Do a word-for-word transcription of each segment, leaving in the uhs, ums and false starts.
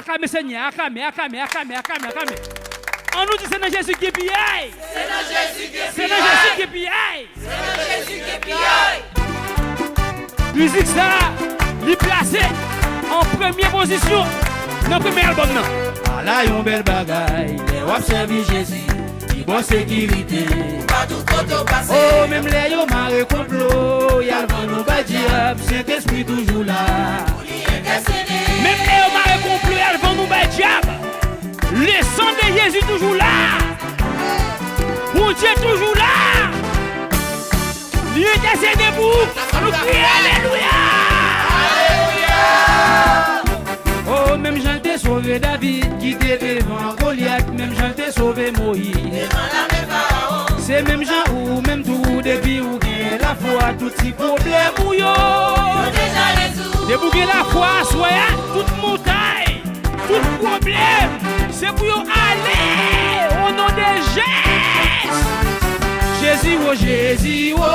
Aklame Senyè, aklame, aklame, aklame, aklame, aklame. Ann nou di se nan Jezi ki gen piyay. Se nan Jezi ki gen piyay. Se nan Jezi ki gen piyay. Se nan Jezi ki gen piyay. Mizik sa, li plase an premye pozisyon nan premye albòm nan. Ala yon bèl bagay, lè w ap sèvi Jezi, li ba w sekirite. Patou kote w pase. Oh, menm lè yo mare konplo, y al vann ou bay dyab, Sentespri toujou la. Menm lè yo mare konplo, y al vann ou bay dyab. Le sang de Jésus toujou la. Bondye toujou la. Li entèsede pou ou. Ann nou kriye alelouya. Oh, menm jan l te sove David ki te devan Golyat, menm jan l te sove Moyiz. Se menm jan ou menm tou, depi ou gen lafwa, tout ti pwoblèm ou yo. Depi w gen lafwa aswè a, tout montay, tout pwoblèm, se pou yo ale, o non de Jezi. Jezi wo, Jezi wo,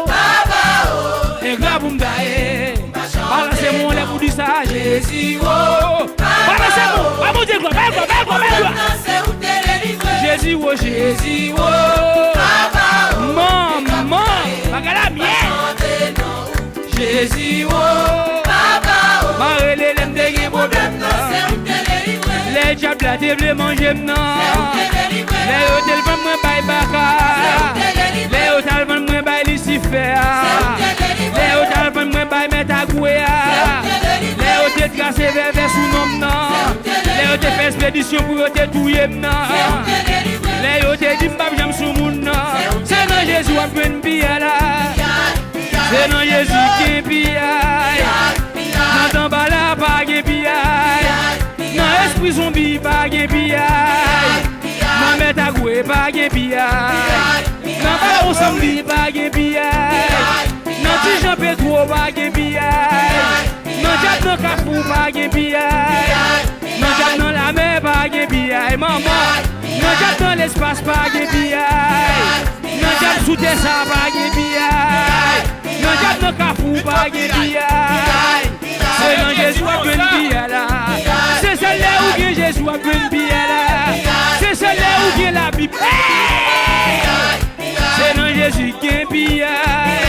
Papa o, e gra pou m ta ye. Balanse men w lè pou di sa, Jezi wo, Papa o. Ba Bondye glwa, ba l glwa, ba l glwa, ba l glwa. Jezi wo, Jezi wo, Papa o. Manman, bagay la myè. Jezi wo, Papa o. M a rele lè m te gen pwoblèm nan. Lè dyab la te vle manje m nan. Lè yo te l vann mwen bay baka. Lè yo t al vann mwen bay Lisifè. Lè yo t al vann mwen bay Mèt Agwe a. Lè yo te trase vèvè sou non m nan. Lè yo te fè ekspedisyon pou yo te touye m nan. Lè yo te di m p ap janm sou moun nan. Se nan Jezi w ap jwenn piyay la. Se nan Jezi gen piyay. Nan Danbala pa gen piyay. Nan Espri Zonbi pa gen piyay. Nan Mèt Agwe pa gen piyay. Nan Bawon Sanbi pa gen piyay. Nan Ti Jan Petwo pa gen piyay. Nan dyab nan Kafou pa gen piyay. Nan dyab nan lamè pa gen piyay. Manman, nan dyab nan lespas pa gen piyay. Nan dyab sou tè sa pa gen piyay. Nan dyab nan Kafou pa gen piyay. Se nan Jezi w ap jwenn piyay la. Se sèl lè ou gen Jezi w ap jwenn piyay la. Se sèl lè ou gen Labib. Hey! Se nan Jezi gen piyay.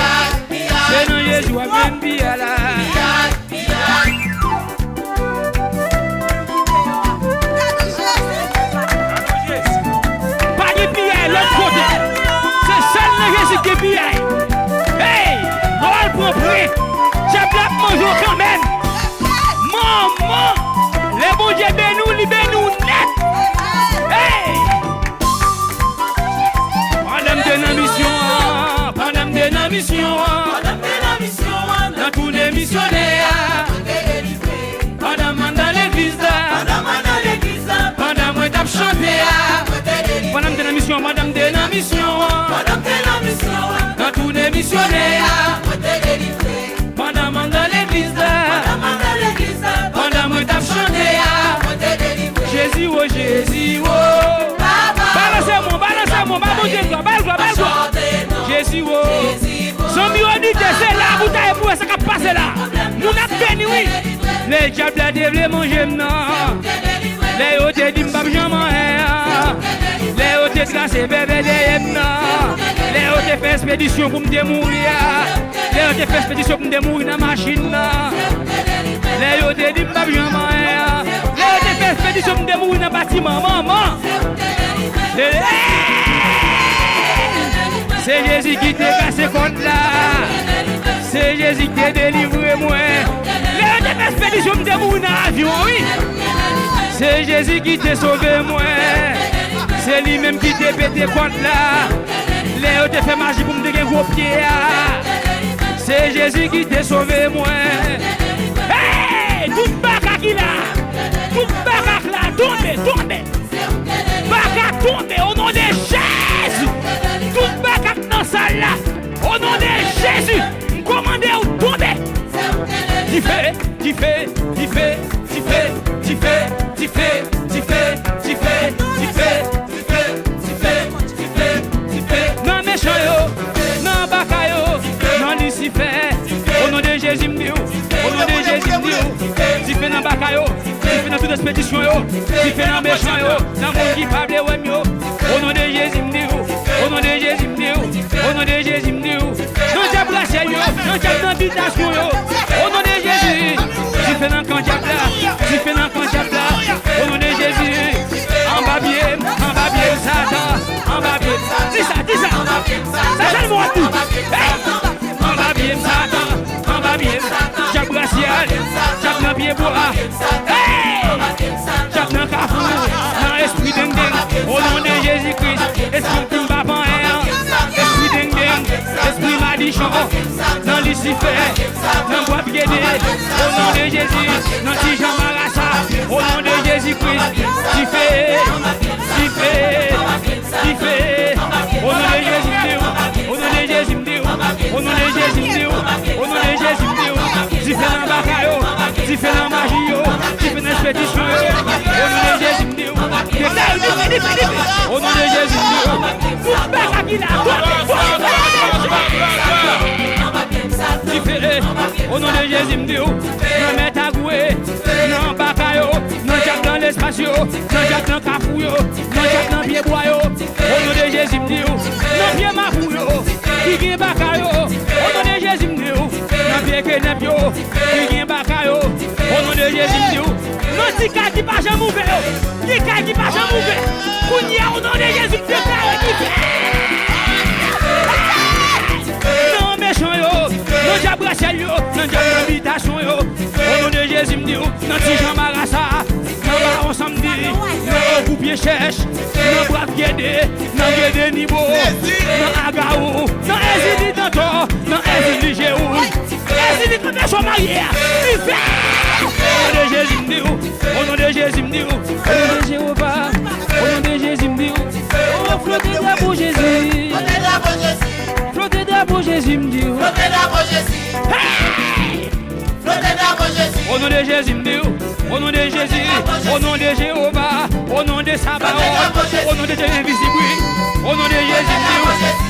Se nan Jezi w ap jwenn piyay la. Pa gen piyay lòt kote. Se sèl nan Jezi ki gen piyay. Hey! Lè w al pran pre, dyab la ap manje w kanmenm. Manman! Lè Bondye beni w, li beni w nèt. Hey! Pandan m te nan misyon an, pandan m te nan misyon an, pandan m te nan misyon an, nan tounen misyonè a, pandan m anndan legliz la, pandan m anndan legliz la, pandan mwen t ap chante a, pandan m te nan misyon an, pandan m te nan misyon an, pandan m te nan misyon an, nan tounen misyonè a, pandan m anndan legliz la, pandan mwen t ap chante a. Jezi wo, Jezi wo. Balanse men w, balanse men w, ba Bondye glwa, ba l glwa, ba l glwa. Jezi wo. Zanmi yo di ke se la pou ta ye pou wè sa k ap pase la. Moun ap beni wi. Lè dyab la te vle manje m nan. Lè yo te di m p ap janm anyen an. Lè yo te trase vèvè dèyè m nan. Lè yo te fè ekspedisyon pou m te mouri a. Lè yo te fè ekspedisyon pou m te mouri nan machin nan. Lè yo te di m p ap janm anyen an. Lè yo te fè ekspedisyon pou m te mouri nan batiman, manman. Se, se Jezi ki te kase kòd la. Se Jezi ki te delivre mwen. Lè yo te fè ekspedisyon, m te mouri nan avyon an, wi. Se Jezi ki te sove mwen. Se li menm ki te pete kòd la. Lè yo te fè maji pou m te gen gwo pye a. Se Jezi ki te sove mwen. Hey! Tout baka ki la. Tout baka k la. Tonbe, tonbe. Baka tonbe o non de Jezi. Tout baka k nan sal la. O non de Jezi, m kòmande w tonbe. Dife, dife, dife. Nan mechan yo, nan baka yo, nan Lisifè. O non de Jezi m di w, o non de Jezi m di w. Dife nan baka yo, dife nan tout Espedisyon yo, dife nan mechan yo, nan moun ki pa vle wè m yo. O non de Jezi m di w, o non de Jezi m di w, o non de Jezi m di w. Nan dyab rasyèl yo, nan dyab nan bitasyon yo. O non de Jezi, dife nan kan dyab la, dife nan kan dyab la. O non de Jezi, anba pye m, anba pye m Satan, anba pye m. Di sa, di sa. Sa sèlman w ap di. Hey! Anba pye m Satan, anba pye m. Dyab rasyèl, dyab nan pye bwa. Hey! Dyab nan kafou, nan espri dengdeng. O non de Jezi Kris, espri ki pa pa anyen an. Espri dengdeng, espri madichon, nan Lisifè, nan bwa pyede. O non de Jezi, nan ti jan marasa. O non de Jezi Kris, dife, dife. Dife, o non de Jezi m di w, o non de Jezi m di w, o non de Jezi m di w, o non de Jezi m di w. Dife nan baka yo, dife nan maji yo, dife nan espedisyon yo. O non de Jezi m di w, dife, dife, dife, dife. O non de Jezi m di w, tout baka ki la, tout, tout, dife, o non de Jezi m di w, nan mèt a gwe, nan baka yo, nan dyab nan lespas yo, nan dyab nan kafou yo, nan dyab nan pye bwa yo. O non de Jezi m di w, nan pye mapou yo, ki gen baka yo. O non de Jezi m di w, nan pye kenèp yo, ki gen baka yo. O non de Jezi m di w, nan ti kay ki pa janm ouvè yo, ki kay ki pa janm ouvè. Kounye a, o non de Jezi m deklare ki fè. Nan mechan yo, nan dyab rasyèl yo, nan dyab nan bitasyon yo. O non de Jezi m di w, nan ti jan marasa. Nan Bawon Sanmdi, nan Ogou Pye Chèch, nan Bwa Pyede, nan Pyede Nibo, nan Agawou, nan Ezili Dantò, nan Ezili Jewou, Ezili Kanpechon marye a, dife! O non de Jezi m di w, o non de Jezi m di w, o non de Jewova, o non de Jezi m di w, o flote drapo Jezi, flote drapo Jezi m di w, hey! Flote drapo Jezi. O non de Jezi m di w, o non de Jezi, o non de Jewova, o non de Sabawòt, o non de Dye envizib, wi. O non de Jezi m di w,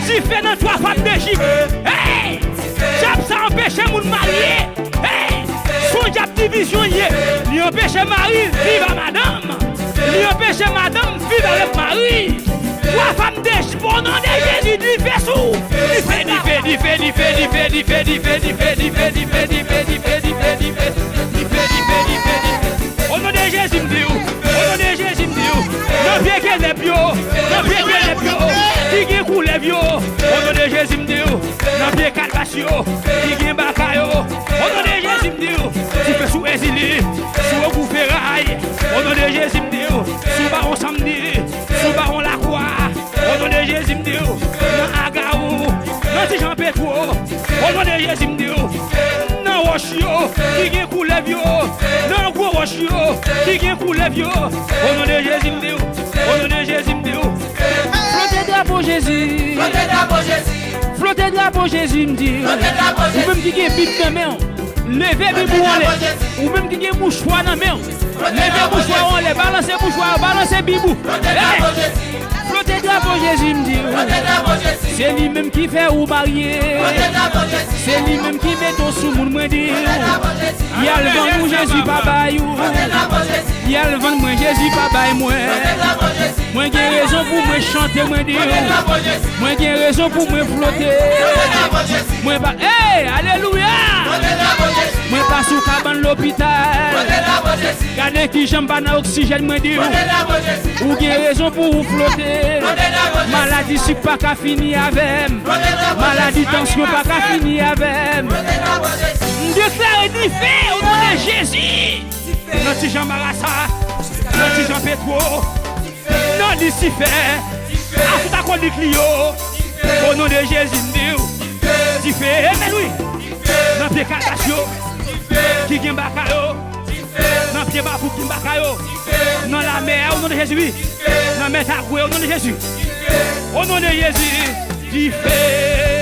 dife nan twa fanm Dejip. Hey! Dyab sa anpeche moun marye. Hey! Se yon dyab divizyon l ye. Li anpeche mari viv a madanm. Li anpeche madanm viv avèk mari. Twa fanm Dejip, o non de Jezi, dife sou. Dife, dife, dife. O non de Jezi m di w, o non de Jezi m di w, nan pye kenèp yo, nan pye kenèp yo, ki gen koulèv yo, o non de Jezi m di w, nan pye kalbas yo, ki gen baka yo, o non de Jezi m di w, dife sou Ezili, sou Ogou Feray, o non de Jezi m di w, sou Bawon Sanmdi, sou Bawon Lakwa, o non de Jezi m di w, nan Agawou, nan Ti Jan Petwo, o non de Jezi m di w, nan wòch yo, ki gen koulèv yo, nan gwo wòch yo, ki gen koulèv yo, o non de Jezi m di w, o non de Jezi m di w. Flote drapo Jezi. Flote drapo Jezi. Flote drapo Jezi m di w. Flote drapo Jezi. Ou menm ki gen Bib nan men w, leve Bib ou anlè. Ou menm ki gen mouchwa nan men w, leve mouchwa ou anlè, balanse mouchwa ou, balanse Bib ou. Flote drapo Jezi. Hey! Flote drapo Jezi m di w. Flote drapo Jezi. Se li menm ki fè ou marye. Flote drapo Jezi. Se li menm ki mete w sou moun mwen di w. Flote drapo Jezi. Y al vann ou Jezi pa bay ou. Flote drapo Jezi. Y al vann mwen Jezi pa bay mwen. Flote drapo Jezi. Mwen gen rezon pou mwen chante mwen di w. Flote drapo Jezi. Mwen gen rezon pou mwen flote. Flote drapo Jezi. Mwen pa, hey, alelouya! Flote drapo Jezi. Mwen pa sou kabann lopital. Flote drapo Jezi. Gade kijan m pa nan oksijèn mwen di w. Ou gen rezon pou ou flote. Maladi sik pa ka fini avè m. Maladi tansyon pa ka fini avè m. M deklare dife o non de Jezi. Nan Ti Jan Marasa, nan Ti Jan Petwo, nan Lisifè, asou akolit li yo. O non de Jezi m di w, dife, amen wi. Nan pye kalbas yo, ki gen baka yo. Nan pye mapou ki baka yo. Nan lamè, o non de Jezi, wi. Nan mèt a gwe, o non de Jezi. O non de Jezi, dife.